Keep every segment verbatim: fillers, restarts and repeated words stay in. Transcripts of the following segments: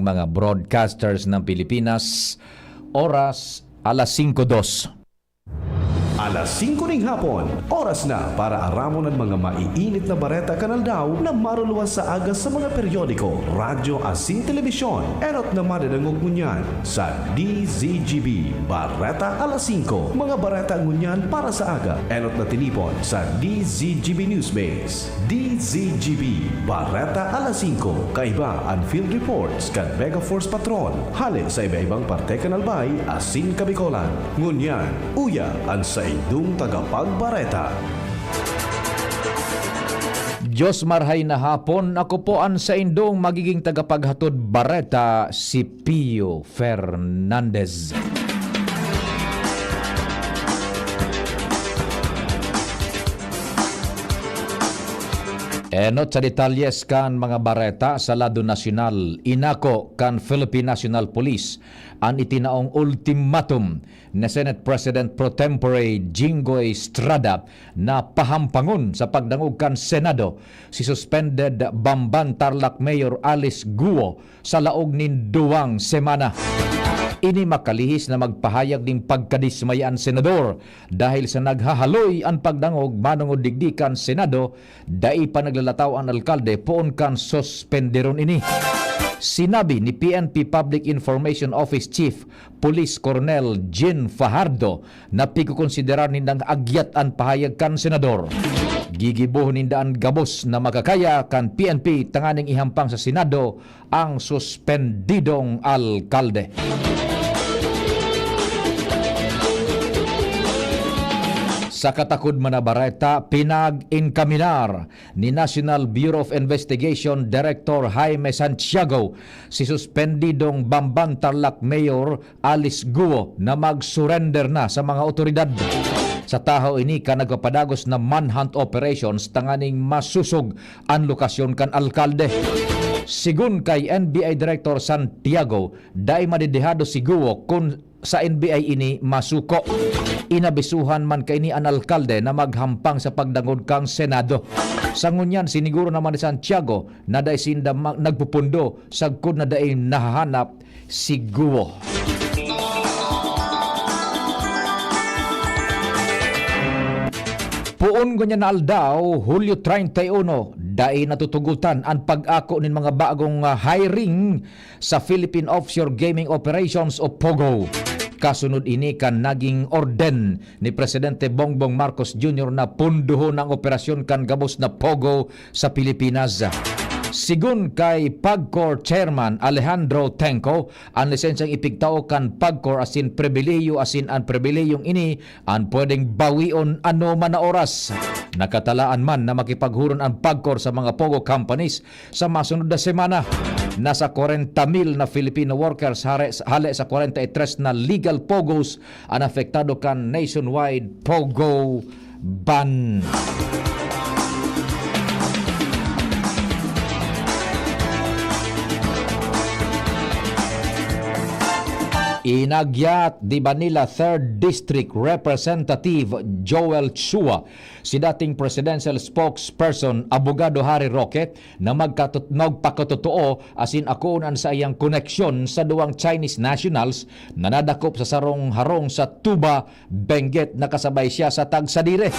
mga broadcasters ng Pilipinas. Oras, alas singko dos. Alas singko ning hapon, oras na para aramon an mga maiinit na bareta kan aldaw na maruluwas sa aga sa mga periodiko, radyo asin telebisyon. Enot na madadangog ngunyan sa D Z G B Bareta Alas Singko, mga bareta ngunyan para sa aga. Enot na tinipon sa D Z G B Newsbase. D Z G B, Bareta Alas Singko, kaiba an field reports kan Mega Force Patrol, hale sa iba-ibang parte kan Albay asin Kabicolan. Ngunyan, uya an saindong tagapagbareta. Diyos marhay na hapon, ako po an saindong magiging tagapaghatod bareta, si Pio Fernandez. Enot sa detalyes kan mga bareta sa lado nasyonal, inako kan Philippine National Police an itinaong ultimatum ni Senate President pro tempore Jinggoy Estrada na pahampangon sa pagdangog kan Senado si suspended Bamban Tarlac Mayor Alice Guo sa laog nin duwang semana. Ini makalihis na magpahayag nin pagkadismaya an senador dahil sa naghahaloy an pagdangog manongod digdi kan Senado, dai pa naglalataw an alkalde poon kan suspenderon ini. Sinabi ni P N P Public Information Office Chief Police Colonel Jean Fajardo na pigkokonsiderar nindang agyat an pahayag kan senador. Gigibohon ninda an gabos na makakaya kan P N P tanganing ihampang sa Senado ang suspendidong alkalde. Sa katakod man na bareta, pinag-inkaminar ni National Bureau of Investigation Director Jaime Santiago si suspendidong Bamban Tarlac Mayor Alice Guo na mag-surrender na sa mga otoridad. Sa tahaw ini kan nagpapadagos na manhunt operations tanganing masosog an lokasyon kan alkalde. Sigon kay N B I Director Santiago, dai madedehado si Guo kun sa N B I ini masuko. Inabisuhan man kaini an alkalde na maghampang sa pagdangog kan Senado. Sa ngunyan, siniguro naman ni Santiago na dai sinda ma-, nagpupundo sagkod na dai nahahanap si Guo. Poon ngunyan na aldaw, Hulyo treinta y uno, dai natutugotan an pag-ako nin mga bagong, ah, hiring sa Philippine Offshore Gaming Operations o POGO. Kasunod ini kan naging orden ni Presidente Bongbong Marcos Junior na pundohon ang operasyon kan gabos na POGO sa Pilipinas. Sigon kay PAGCOR Chairman Alejandro Tengco, an lisensyang ipigtao kan PAGCOR asin pribilehiyo asin an pribilehiyong ini an pwedeng bawion anoman na oras. Nakatalaan man na makipaghuron an PAGCOR sa mga POGO companies sa masunod na semana. Nasa kwarenta mil na Filipino workers hare-, hale sa kwarenta y tres na legal POGOs an apektado kan nationwide POGO ban. Inagyat ni Manila Third District Representative Joel Chua si dating presidential spokesperson, Abogado Harry Roque, na magkatut-, magpakatotoo asin akoon an saiyang koneksyon sa duwang Chinese nationals na nadakop sa sarong harong sa Tuba, Benguet, na kasabay siya sa tagsadiri.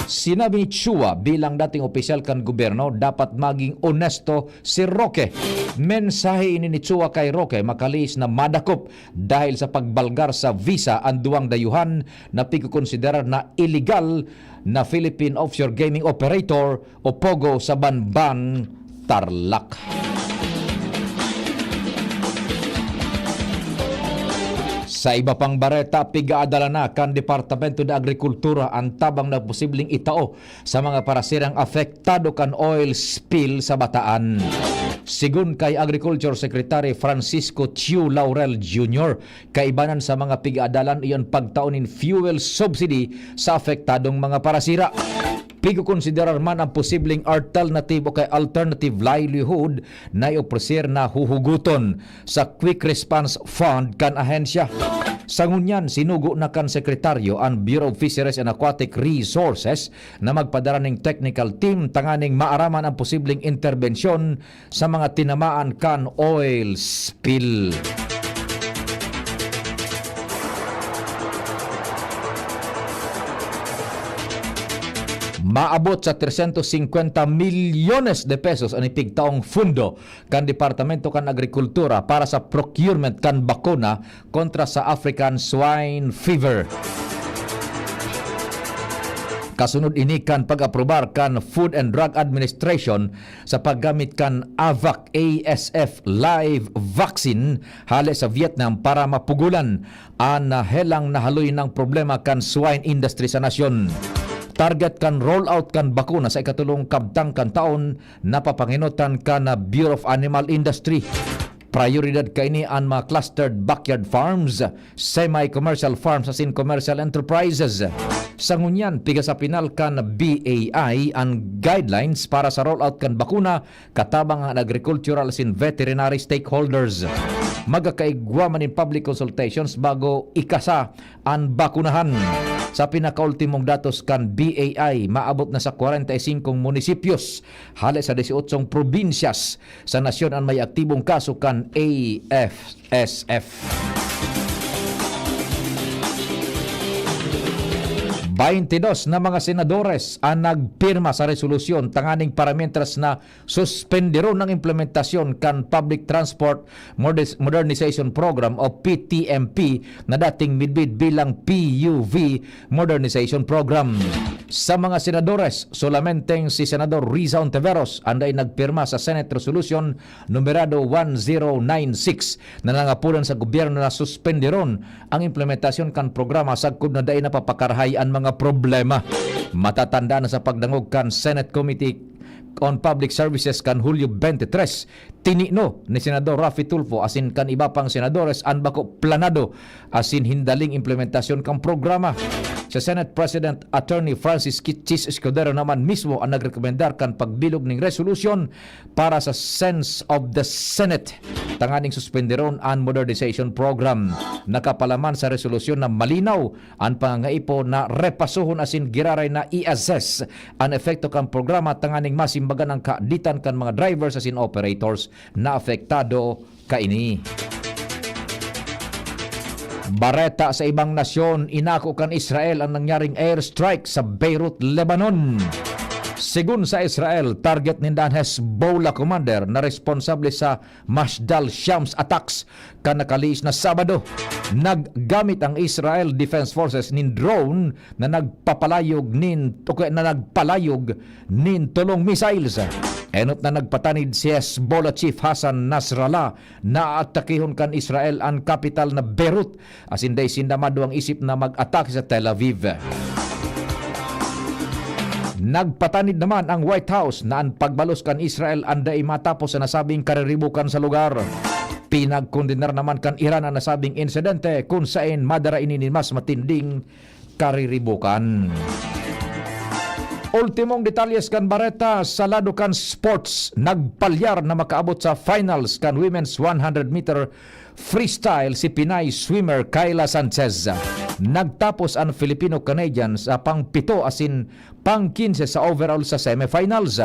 Sinabi ni Chua, bilang dating opisyal kan gobyerno, dapat maging onesto si Roque. Mensahe ini ni Chua kay Roque, makalihis na madakop dahil sa pagbalgar sa visa an duwang dayuhan na pigkokonsiderar na iligal na Philippine Offshore Gaming Operator o POGO sa Banban, Tarlac. Sa iba pang bareta, pigaadala na kan Departamento de Agrikultura an tabang na posibleng itao sa mga parasirang apektado kan oil spill sa Bataan. Sigon kay Agriculture Secretary Francisco Chiu Laurel Junior, kaibanan sa mga pigaadalan iyon pagtao nin fuel subsidy sa apektadong mga parasira. Pigkokonsiderar man ang posibleng alternative o kay alternative livelihood na iopres na huhugoton sa Quick Response Fund kan ahensya. Sa ngunyan, sinugo na kan sekretaryo an Bureau of Fisheries and Aquatic Resources na magpadara ning technical team tanganing maaraman ang posibleng interbensyon sa mga tinamaan kan oil spill. Maabot sa trescientos cincuenta milyones de pesos an ipigtaong fundo kan Departamento kan Agrikultura para sa procurement kan bakuna kontra sa African Swine Fever. Kasunod ini kan pag-aprobar kan Food and Drug Administration sa paggamit kan AVAC A S F live vaccine hale sa Vietnam para mapugulan an helang nahaloy nang problema kan swine industry sa nasyon. Target kan rollout kan bakuna sa ikatulong kabtang kan taon na papangenotan kan Bureau of Animal Industry. Prayoridad kaini an mga clustered backyard farms, semi-commercial farms asin commercial enterprises. Sa ngunyan, piga sa pinal kan B A I an guidelines para sa rollout kan bakuna katabang an agricultural asin veterinary stakeholders. Magkakaigwa man nin public consultations bago ikasa an bakunahan. Sa pinakaultimong datos kan B A I, maabot na sa kwarenta y singkong munisipios hale sa disyotso probinsyas sa nasyon an may aktibong kaso kan A F S F. Baintidos na mga senadores an nagpirma sa resolusyon tanganing para mientras na suspenderon ang implementasyon kan Public Transport Modernis-, Modernization Program o P T M P na dating midbid bilang P U V Modernization Program. Sa mga senadores, solamenteng si Senador Riza Ontiveros an dai nagpirma sa Senate Resolution numerado one zero nine six na nangapulan sa gobyerno na suspenderon ang implementasyon kan programa sagkod na dai napapakarahay an mga problema. Matatandaan na sa pagdangog kan Senate Committee on Public Services kan Hulyo twenty-three, tinino ni Senador Raffy Tulfo asin kan iba pang senadores an bako planado asin hindaling implementasyon kan programa. Si Senate President Attorney Francis Kitchis Escudero naman mismo an nagrekomendar kan pagbilog ning resolusyon para sa sense of the Senate tanganing suspenderon an modernization program. Nakapalaman sa resolusyon na malinaw an pangangaipo na repasohon asin giraray na i-assess an epekto kan programa tanganing masimbagan ang kaaditan kan mga drivers asin operators na apektado kaini. Bareta sa ibang nasyon, inako kan Israel an nangyaring airstrike sa Beirut, Lebanon. Segun sa Israel, target ninda an Hezbollah commander na responsable sa Mashdal Shams attacks kan nakalihis na Sabado. Naggamit ang Israel Defense Forces nin drone na nagpapalayog nin, o kaya na nagpalayog nin tolong missiles. Enot na nagpatanid si Hezbollah Chief Hassan Nasrallah na aatakehon kan Israel an kapital na Beirut, asin dai sinda maduwang isip na mag-atake sa Tel Aviv. Nagpatanid naman ang White House na an pagbalos kan Israel an dai matapos sa nasabing kariribukan sa lugar. Pinagkondenar naman kan Iran an nasabing insidente, kun saen madara ini nin mas matinding kariribukan. Ultimong detalyes kan bareta sa lado kan sports. Nagpalyar na makaabot sa finals kan women's one hundred meter freestyle si Pinay swimmer Kayla Sanchez. Nagtapos an Filipino-Canadian sa pangpito asin pang-kinse sa overall sa semifinals.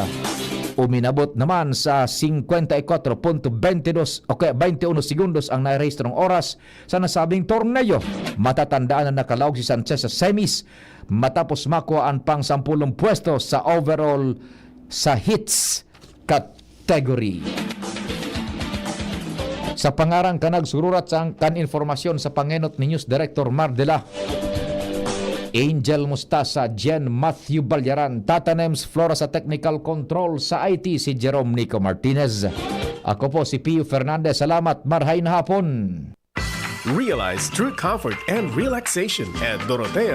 Uminabot naman sa singkwenta y kwatro punto bente dos o kaya bente uno segundos ang nairehistrong oras sa nasabing torneo. Matatandaan na nakalaog si Sanchez sa semis matapos makuha an pang-sampulong pwesto sa overall sa heats category. Sa pangaran kan nagsururat sa kan informasyon sa pangenot ni News Director Mar de la Angel Mustasa, Jen Matthew Balyaran, Tata Nems Flora sa technical control, sa I T si Jerome Nico Martinez. Ako po si Pio Fernandez. Salamat, marhay na hapon. Realize true comfort and relaxation at Dorotea